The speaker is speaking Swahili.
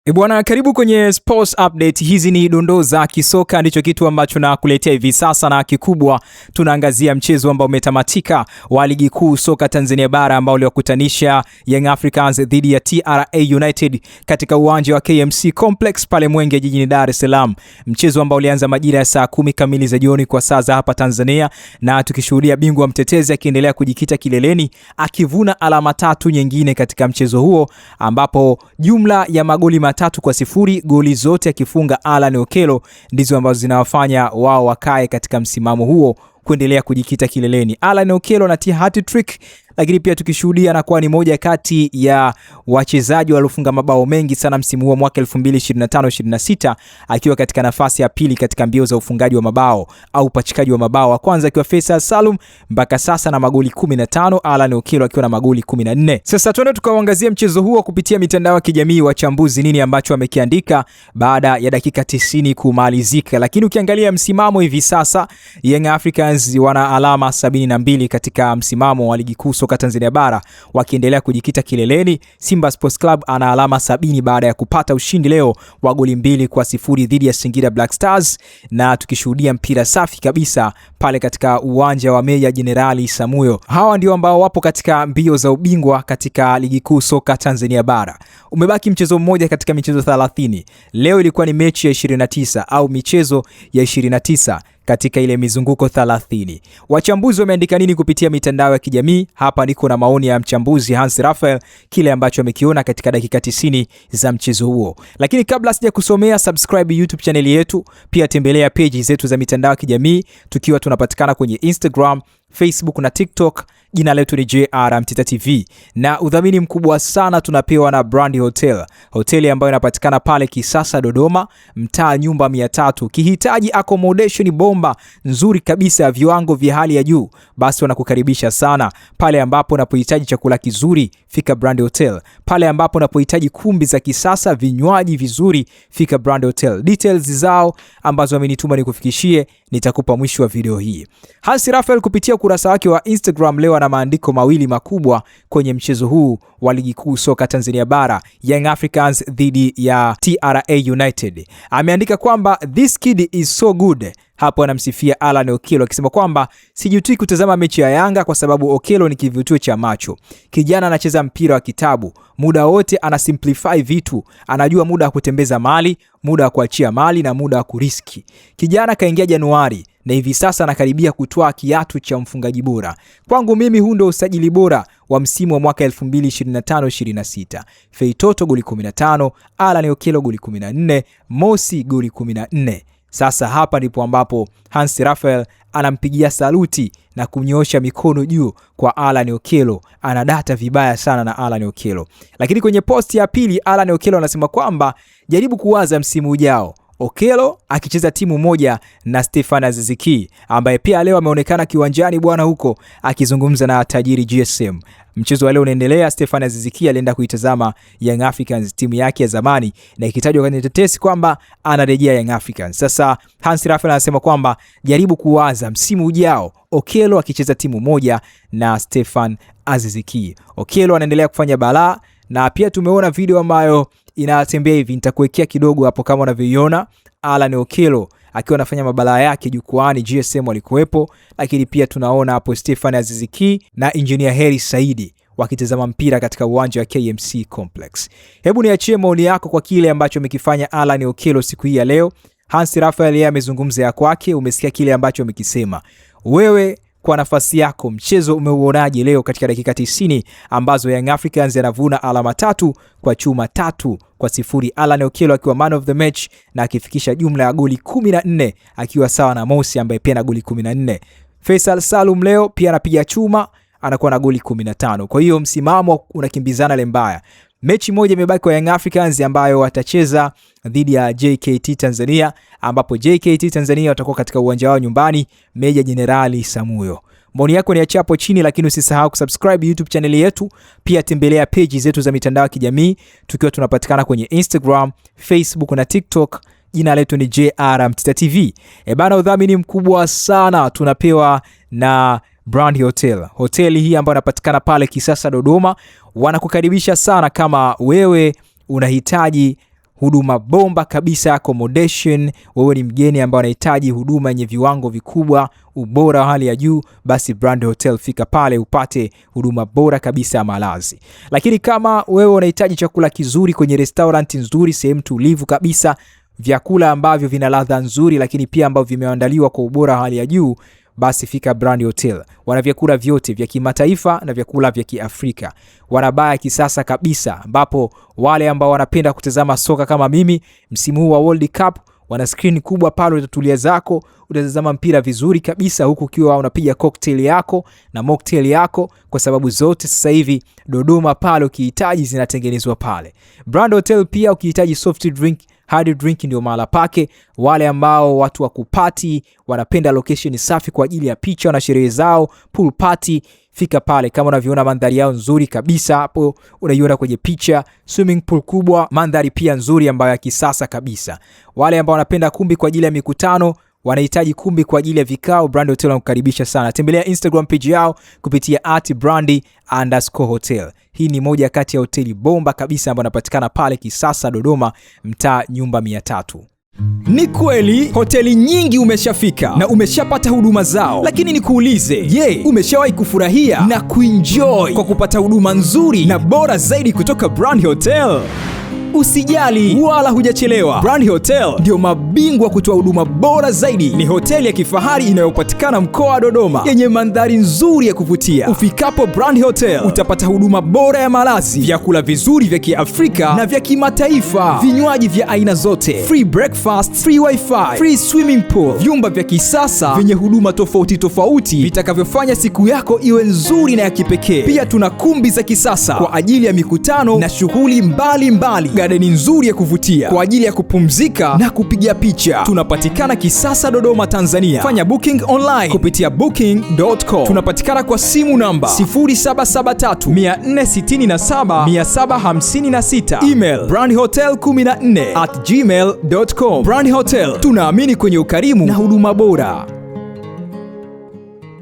E bwana, karibu kwenye Sports Update. Hizi ni dondoo za kisoka, ndicho kitu ambacho nakuletea hivi sasa, na kikubwa tunaangazia mchezo ambao umetamatika wa ligi kuu soka Tanzania bara ambao uliwakutanisha Young Africans dhidi ya TRA United katika uwanja wa KMC Complex pale Mwenge jijini Dar es Salaam, mchezo ambao ulianza majira ya saa 10 kamili za jioni kwa saa za hapa Tanzania, na tukishuhudia bingwa mtetezi akiendelea kujikita kileleni akivuna alama tatu nyingine katika mchezo huo, ambapo jumla ya magoli 3-0, goli zote akifunga Alan Okello ndizo ambazo zinawafanya wao wakae katika msimamo huo kuendelea kujikita kileleni. Alan Okello anatia hat-trick, lakini pia tukishuhudia anakuwa ni moja kati ya wachezaji waliofunga mabao mengi sana msimu huu mwaka 2025-26 akiwa katika nafasi ya pili katika mbio za ufungaji wa mabao au upachikaji wa mabao, wa kwanza akiwa Faisal Salum mpaka sasa na magoli 15, Alan Okello akiwa na magoli 14. Sasa tuende tukaangazia mchezo huo kupitia mitandao ya kijamii, wachambuzi nini ambacho wamekiandika baada ya dakika 90 kumalizika. Lakini ukiangalia msimamo hivi sasa, Young Africans wana alama 72 katika msimamo wa ligi kuu soka Tanzania bara wakiendelea kujikita kileleni. Simba Sports Club ana alama 70 baada ya kupata ushindi leo wa goli 2-0 dhidi ya Singida Black Stars, na tukishuhudia mpira safi kabisa pale katika uwanja wa Meja Jenerali Samuyo. Hawa ndio ambao wapo katika mbio za ubingwa katika ligi kuu soka Tanzania bara. Umebaki mchezo mmoja katika michezo 30. Leo ilikuwa ni mechi ya 29 au michezo ya 29 katika ile mizunguko 30. Wachambuzi wameandika nini kupitia mitandao ya kijamii? Hapa niko na maoni ya mchambuzi Hans Raphael, kile ambacho amekiona katika dakika 90 za mchezo huo. Lakini kabla sija kusomea, subscribe YouTube channel yetu, pia tembelea page zetu za mitandao ya kijamii tukiwa tunapatikana kwenye Instagram, Facebook na TikTok. Jina letu ni JR Mtita TV, na udhamini mkubwa sana tunapewa na Brand Hotel, hoteli ambayo inapatikana pale Kisasa Dodoma, mtaa nyumba 300. Ukihitaji accommodation bomba nzuri kabisa ya viwango vya hali ya juu, basi wanakukaribisha sana. Pale ambapo unapohitaji chakula kizuri, fika Brand Hotel. Pale ambapo unapohitaji kumbi za kisasa, vinywaji vizuri, fika Brand Hotel. Details zao ambazo wamenituma nikufikishie nitakupa mwisho wa video hii. Hans Raphael kupitia ukurasa wake wa Instagram leo ana maandiko mawili makubwa kwenye mchezo huu wa ligi kuu soka Tanzania bara, Young Africans dhidi ya TRA United. Ameandika kwamba this kid is so good. Hapo anamsifia Alan Okello akisema kwamba sijutui kutazama mechi ya Yanga kwa sababu Okello ni kivutio cha macho. Kijana anacheza mpira wa kitabu, muda wote ana simplify vitu, anajua muda wa kutembeza mali, muda wa kuachia mali na muda wa kuriski. Kijana kaingia Januari na hivi sasa anakaribia kutwaa kiatu cha mfungaji bora. Kwangu mimi huu ndio usajili bora wa msimu wa mwaka 2025-26. Feitoto goli 15, Alan Okello goli 14, Mosi goli 14. Sasa hapa ndipo ambapo Hans Raphael anampigia saluti na kunyoosha mikono juu kwa Alan Okello. Anadata vibaya sana na Alan Okello. Lakini kwenye posti ya pili Alan Okello anasema kwamba jaribu kuwaza msimu ujao Okello akicheza timu moja na Stefan Aziz Ki ambaye pia leo ameonekana kiwanjani bwana huko akizungumza na tajiri GSM. Mchezo wa leo unaendelea. Stefan Aziz Ki alienda kuitazama Young Africans, timu yake ya zamani, na ikitajwa kwenye tetesi kwamba anarejea Young Africans. Sasa Hans Raphael anasema kwamba jaribu kuwaza msimu ujao Okello akicheza timu moja na Stefan Aziz Ki. Okello anaendelea kufanya balaa na pia tumeona video ambayo inatembea hivi, nitakuwekea kidogo hapo kama unavyoiona Alan Okello akiwa anafanya mabalaa yake jukwaani, GSM alikuwepo, lakini pia tunaona hapo Stefan Aziz Ki na Engineer Hersi Saidi wakitazama mpira katika uwanja wa KMC Complex. Hebu niachie maoni yako kwa kile ambacho amekifanya Alan Okello siku hii ya leo. Hans Raphael yeye amezungumza ya kwake, umesikia kile ambacho amekisema. Wewe kwa nafasi yako, mchezo umeuonaje leo katika dakika 90 ambazo Young Africans yanavuna alama 3 kwa chuma 3-0, Alan Okello akiwa man of the match na akifikisha jumla ya goli 14 akiwa sawa na Mosi ambaye pia na goli 14. Faisal Salum leo pia anapiga chuma, anakuwa na goli 15. Kwa hiyo msimamo unakimbizana lembaya. Mechi moja imebaki kwa Young Africans ambayo watacheza dhidi ya JKT Tanzania, ambapo JKT Tanzania watakuwa katika uwanja wao nyumbani Meja Jenerali Samuyo. Maoni yako ni hapo chini, lakini usisahau kusubscribe YouTube channel yetu, pia tembelea page zetu za mitandao ya kijamii tukiwa tunapatikana kwenye Instagram, Facebook na TikTok. Jina letu ni JR Mtita TV. E bana, udhamini mkubwa sana tunapewa na Brand Hotel. Hoteli hii ambayo inapatikana pale Kisasa Dodoma, wanakukaribisha sana kama wewe unahitaji Huduma bomba kabisa, accommodation. Wewe ni mgeni ambaye unahitaji huduma yenye viwango vikubwa, ubora wa hali ya juu, basi Brand Hotel, fika pale upate huduma bora kabisa ya malazi. Lakini kama wewe unahitaji chakula kizuri kwenye restaurant nzuri, sehemu tulivu kabisa, vyakula ambavyo vina ladha nzuri, lakini pia ambavyo vimeandaliwa kwa ubora wa hali ya juu, basi fika Brand Hotel. Wana vyakula vyote vya kimataifa na vyakula vya Kiafrika. Wana baa ya kisasa kabisa, ambapo wale ambao wanapenda kutazama soka kama mimi, msimu huu wa World Cup wana screen kubwa pale, utatulia zako, utatazama mpira vizuri kabisa, huku ukiwa unapiga cocktail yako na mocktail yako, kwa sababu zote sasa hivi Dodoma pale ukihitaji zinatengenezwa pale Brand Hotel. Pia ukihitaji soft drink, hard drink ndio mahala pake. Wale ambao watu wa kuparty wanapenda location safi kwa ajili ya picha na sherehe zao, pool party, fika pale. Kama unavyoona mandhari yao nzuri kabisa hapo, unaiona kwenye picha, swimming pool kubwa, mandhari pia nzuri ambayo ya kisasa kabisa. Wale ambao wanapenda kumbi kwa ajili ya mikutano, wanahitaji kumbi kwa ajili ya vikao, Brand Hotel wanakukaribisha sana. Tembelea Instagram page yao kupitia @brandi_hotel. Hii ni moja kati ya hoteli bomba kabisa ambayo inapatikana pale Kisasa, Dodoma, mtaa nyumba 300. Ni kweli hoteli nyingi umeshafika na umeshapata huduma zao, lakini nikuulize, je, umeshawahi kufurahia na kuenjoy kwa kupata huduma nzuri na bora zaidi kutoka Brand Hotel? Usijali wala hujachelewa. Brand Hotel ndio mabingwa kutoa huduma bora zaidi. Ni hoteli ya kifahari inayopatikana mkoa wa Dodoma yenye mandhari nzuri ya kuvutia. Ufikapo Brand Hotel utapata huduma bora ya malazi, vyakula vizuri vya Kiafrika na vya kimataifa, vinywaji vya aina zote, free breakfast, free wifi, free swimming pool, vyumba vya kisasa vyenye huduma tofauti tofauti vitakavyofanya siku yako iwe nzuri na ya kipekee. Pia tuna kumbi za kisasa kwa ajili ya mikutano na shughuli mbalimbali, garden nzuri ya kuvutia kwa ajili ya kupumzika na kupiga picha. Tunapatikana Kisasa, Dodoma, Tanzania. Fanya booking online kupitia booking.com. Tunapatikana kwa simu namba 0773 467 756, email brandhotel14@gmail.com. Brand Hotel, tunaamini kwenye ukarimu na huduma bora.